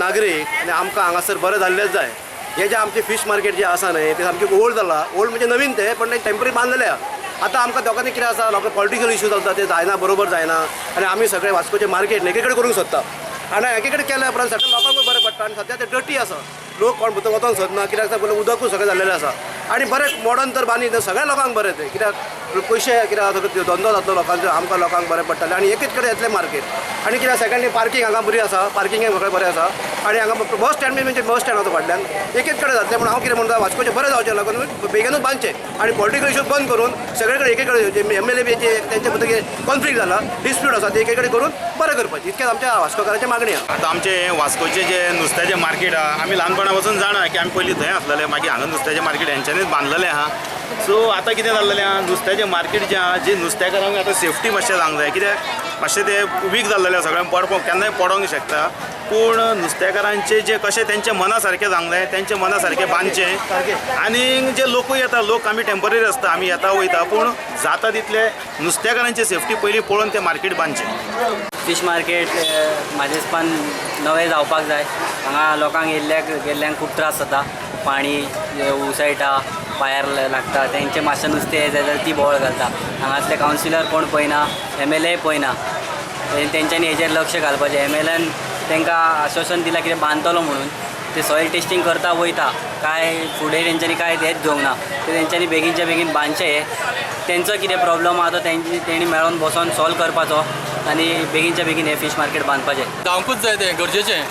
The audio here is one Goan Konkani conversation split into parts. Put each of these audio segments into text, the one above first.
नागरीक आनी आमकां हांगासर बरें जाल्लेंच जाय. हे जे आमचें फीश मार्केट जें आसा न्हय तें सामकें ओल्ड जालां. ओल्ड म्हणजे नवीन तें, पण तें टेंपररी बांदलेलें आहा. आतां आमकां दोगांनी कितें आसा, लोकांक पॉलिटिकल इशू चलता, ते जायना, बरोबर जायना. आनी आमी सगळे वास्कोचें मार्केट एके कडेन करूंक सोदता आनी एके कडेन केल्या उपरांत सगळ्या लोकांकूय बरें पडटा. आनी सद्या तें डर्टी आसा, लोक कोण भितर वचोंक सोदना, कित्याक पयलीं उदकूय सगळें जाल्लेलें आसा. आनी बरें मॉडर्न तर बांदी सगळ्या लोकांक बरें तें, कित्याक पयशे कित्याक धंदो जातलो लोकांचो, आमकां लोकांक बरें पडटलें. आनी एकेच कडेन येतलें मार्केट. आनी कित्याक सेकंडली पार्कींग हांगा बरी आसा, पार्किंगय सगळें बरें आसा. आनी हांगा बस स्टँड बी म्हणजे बस स्टँड आसा फाटल्यान, एकेच कडेन जातलें. पूण हांव कितें म्हणटा, वास्कोचें बरें जावचें लागून बेगीनूच बांदचें आनी पॉलिटिकल इशू बंद करून सगळे कडेन एके कडेन एम एल ए बी तेंचे भितर कॉन्फ्लिक्ट जाला, डिस्प्यूट आसा, ते एके कडेन करून बरें करपाचें, इतकेंच आमच्या वास्कोकारांची मागणी आसा. आतां आमचें वास्कोचें जें नुस्त्याचें मार्केट आहा, आमी ल्हानपणा पासून जाणा की आमी पयलीं थंय आसलेले, मागीर हांगा नुस्त्याचें मार्केट हेंच्यांनीच बांदलेलें आहा. सो आतां कितें जाल्लेलें आहा, नुस्त्याचें मार्केट जें आहा, जे नुस्तेकारांक आतां सेफ्टी मातशें जावंक जाय, कित्याक मातशें ते वीक जाल्लेले आसा, सगळ्यांक पडपाक केन्नाय पडोंक शकता. पूण नुस्तेकारांचें जें कशें तेंच्या मना सारकें जावंक जाय, तेंच्या मना सारकें बांदचें. आनी जे लोकूय येता, लोक आमी टेंपररी आसता, आमी येता वयता, पूण जाता तितले नुस्तेकारांची सेफ्टी पयलीं पळोवन तें मार्केट बांदचें. फीश मार्केट म्हाज्या हिसपान नवें जावपाक जाय. हांगा लोकांक येयल्ल्याक गेल्ल्यांक खूब त्रास जाता, पाणी उसळटा, पांयार लागता, तेंचें मातशें नुस्तें यें जाल्यार ती बोवाळ घालता. हांगासले कावन्सिलर कोण पळयना, एम एल ए पळयना. तेंच्यांनी हेजेर लक्ष घालपाचें. एम एल एन तांकां आश्वासन दिलां कितें बांदतलो म्हणून, ते सॉयल टेस्टींग करता वयता, काय फुडें तेंच्यांनी काय हेंच घेवंक ना. ते तेंच्यांनी बेगीनच्या बेगीन बांदचें. हें तेंचो कितें प्रॉब्लम आहा तो तेंची तेणी मेळोन बसोन सॉल्व करपाचो आनी बेगीनच्या बेगीन हें फीश मार्केट बांदपाचें. जावंकूच जाय तें गरजेचें.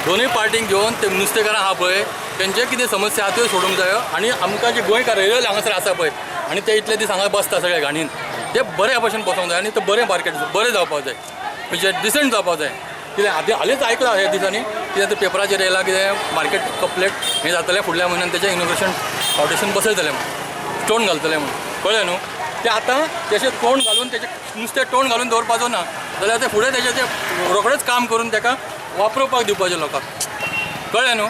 दोनूय पार्टींक घेवन ते नुस्तेकारां आहा पळय तेंचे कितें समस्या आहा त्यो सोडूंक जायो. आनी आमकां जे गोंयकार रेयल हांगासर आसा पळय आनी ते इतले दीस हांगा बसता सगळे घाणीन, ते बऱ्या भशेन बसोंक जाय आनी ते बरें मार्केट बरें जावपाक जाय, म्हणजे डिसंट जावपाक जाय. कितें आदी हालींच आयकलां ह्या दिसांनी कितें ते पेपराचेर येयलां कितें मार्केट कंप्लेट हें जातलें फुडल्या म्हयन्यान, तेचें इनोग्रेशन फावंडेशन बसयतलें म्हूण, स्टोन घालतलें म्हूण, कळ्ळें न्हू. ते आतां तेशें तोंड घालून तेजें नुस्तें तोंड घालून दवरपाचो ना जाल्यार ते फुडें तेजें तें रोखडेंच काम करून तेका वापरपाक दिवपाचें लोकांक, कळ्ळें न्हू.